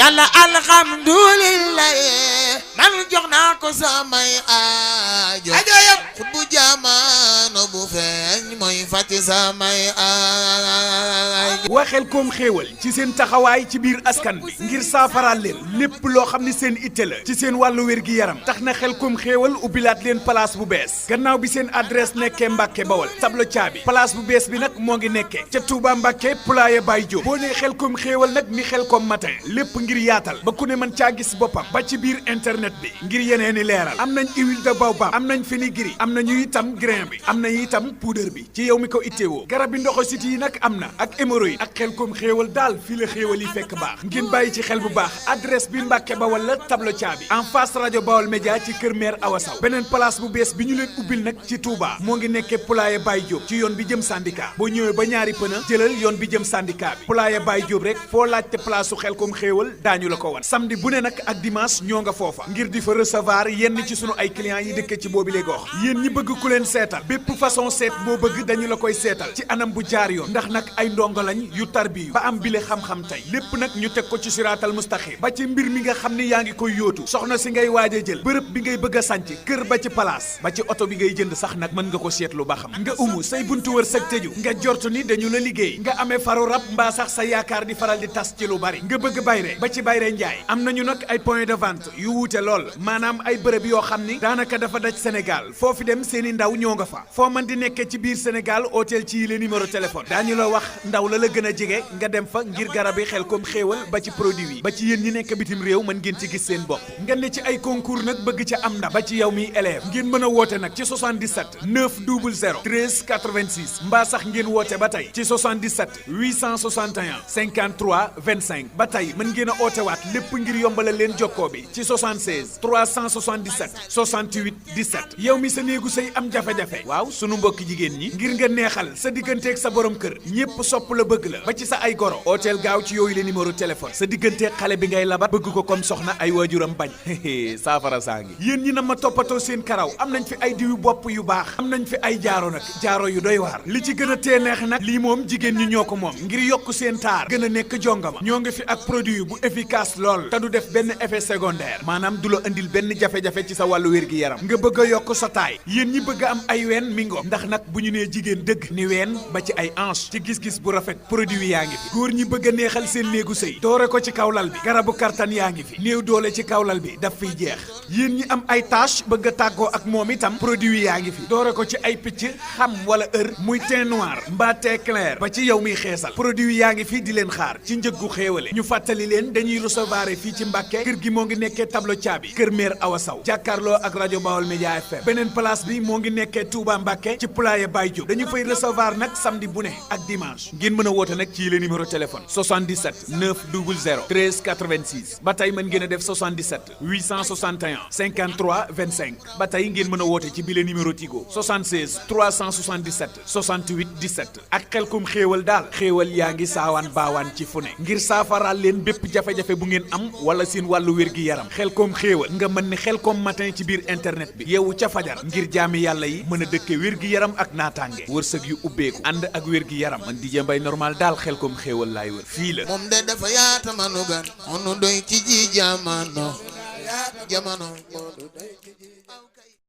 yàlla alhamdulillah man jox naa ko samay aajo xutbu jamono bu feeñ mooy fàcc samay aajo. waa Xelcom xéewal ci seen taxawaay ci biir askan bi ngir saafaraal leen lépp loo xam ni seen itte la ci seen wàllu wér-gi-yaram tax na Xelcom xéewal ubbilaat leen place bu bees gannaaw bi seen adresse nekkee Mbàkke Bawol tableau caabi place bu bees bi nag moo ngi nekkee ca Touba Mbàkke Poulaye Baye Diop boo nee Xelcom xéewal nag ni Xelcom matin lépp ngir yaatal ba ku ne mën caa gis boppam ba ci biir internet bi ngir yeneeni leeral am nañ huile de baobab am nañ fenugrec am nañu itam grain bi am nañ itam poudre bi ci yow mi ko itteewoo garab bi ndoxo siti yi nag am na ak hémorroïde ak Xelcom xéewal daal fii la xéewal yi fekk baax ngeen bàyyi ci xel bu baax adresse bi Mbàkke Bawol la tableau caabi en face rajo Bawol Média ci kër maire Awa Saw beneen place bu bees bi ñu leen ubbil nag ci Touba moo ngi nekkee Poulaye Baye Diop ci yoon bi jëm syndicat boo ñëwee ba ñaari pëna jëlal yoon bi jëm syndicat bi Poulaye Baye Diop rek foo laajte place su Xelcom xéewal daañu la ko wan samedi bu ne nag ak dimanche ñoo nga foofa ngir di fa recevoir yenn ci sunu ay clients yi dëkk ci boobi lay gox yéen ñi bëgg ku leen seetal bépp façon seet boo bëgg dañu la koy seetal ci anam bu jaar yoon ndax nag ay ndongo lañ yu tarbiyu ba am bile xam-xam tey lépp nag ñu teg ko ci siraatal mustaqim ba ci mbir mi nga xam ni yaa ngi koy yóotu soxna si ngay waaj a jël bërëb bi ngay bëgg a sànc kër ba ci place ba ci oto bi ngay jënd sax nag mën nga ko seetlu ba xam nga umu say buntu wër sëg tëju nga jortu ni dañu la liggéey nga amee faru rab mbaa sax sa yaakaar di faral di tas ci lu bari nga bëgg bayre ba ci bayre njaay am nañu nag ay point de vente yu wuute lool maanaam ay bërëb yoo xam ni daanaka dafa daj Sénégal foofu dem seeni ndaw ñoo nga fa foo mën di nekkee ci biir Sénégal hôtel ci yile numéro téléphone daañu la wax ndaw la gën a jege nga dem fa ngir garab yi Xelcom xéewal ba ci produit yi ba ci yéen ñi nekk bitim réew mën ngeen ci gis seen bopp nga ne ci ay concours nag bëgg ca am ndam ba ci yow miy élève ngeen mën a woote nag ci 77 900 13 86 mbaa sax ngeen woote ba tey ci 77 861 53 25 ba tey mën ngeen a ootewaat lépp ngir yombalal leen jokkoo bi ci 76 377 68 17 yow mi sa néegu sëy am jafe-jafe waaw sunu mbokki jigéen ñi ngir nga neexal sa digganteeg sa borom kër ñépp sopp la bëgg la ba ci sa ay goro ooteel gaaw ci yooyu le numéro téléphone sa digganteeg xale bi ngay labat bëgg ko comme soxna ay waajuram bañ saafara saa ngi yéen ñi na ma toppatoo seen karaw am nañ fi ay diwu bopp yu baax am nañ fi ay jaaro nag jaaro yu doy waar li ci gën a tee neex nag lii moom jigéen ñi ñoo ko moom ngir yokk seen taar gën a nekk jongama ñoo ngi fi ak produit bu efficace lool te du def benn effet secondaire maanaam du la indil benn jafe-jafe ci sa wàllu wér-gi-yaram nga bëgg a yokk sa taay yéen ñi bëgg a am ay ween mingo ndax nag bu ñu nee jigéen dëgg ni ween ba ci ay hanche ci gis-gis bu rafet produit yaa ngi fi góor ñi bëgg a neexal seen néegu sëy doore ko ci kawlal bi garabu kartan yaa ngi fi néew doole ci kawlal bi daf fiy jeex yéen ñi am ay tache bëgg a tàggoo ak moom itam produit yaa ngi fi doore ko ci ay picc xam wala muy teint noir mbaa teint clair ba ci yow miy xeesal produit yaa ngi fi di leen xaar ci njëggu xéewale ñu fàttali leen dañuy recevoir fii ci Mbàkke kër gi moo ngi nekkee tableau caabi kër maire Awa Saw jàkkaarloo ak rajo Bawol Média FM beneen place bi moo ngi nekkee Touba Mbàkke ci Poulaye Baye Diop dañu fay recevoir nag samedi bu ne ak dimanche ngeen mën a woote nag ci le numéro téléphone 77 900 13 86 ba tey mën ngeen a def 77 861 53 25 ba tey ngeen mën a woote ci bile numéro Tigo 76 377 68 17 ak Xelcom xéewal daal xéewal yaa ngi saawaan baawaan ci fu ne ngir saafaraal leen bépp jafe-jafe bu ngeen am wala seen wàllu wér-gi-yaram Xelcom xéewal nga mën ni Xelcom matin ci biir internet bi yeewu ca fajar ngir jaami yàlla yi mën a dëkke wér-gi-yaram ak naataange wërsëg yu ubbeeku ànd ak wér-gi-yaram man DJ Mbaye normal daal Xelcom xéewal laay wër fii la moom de dafa yaata manu gan munu doy ci ji jamono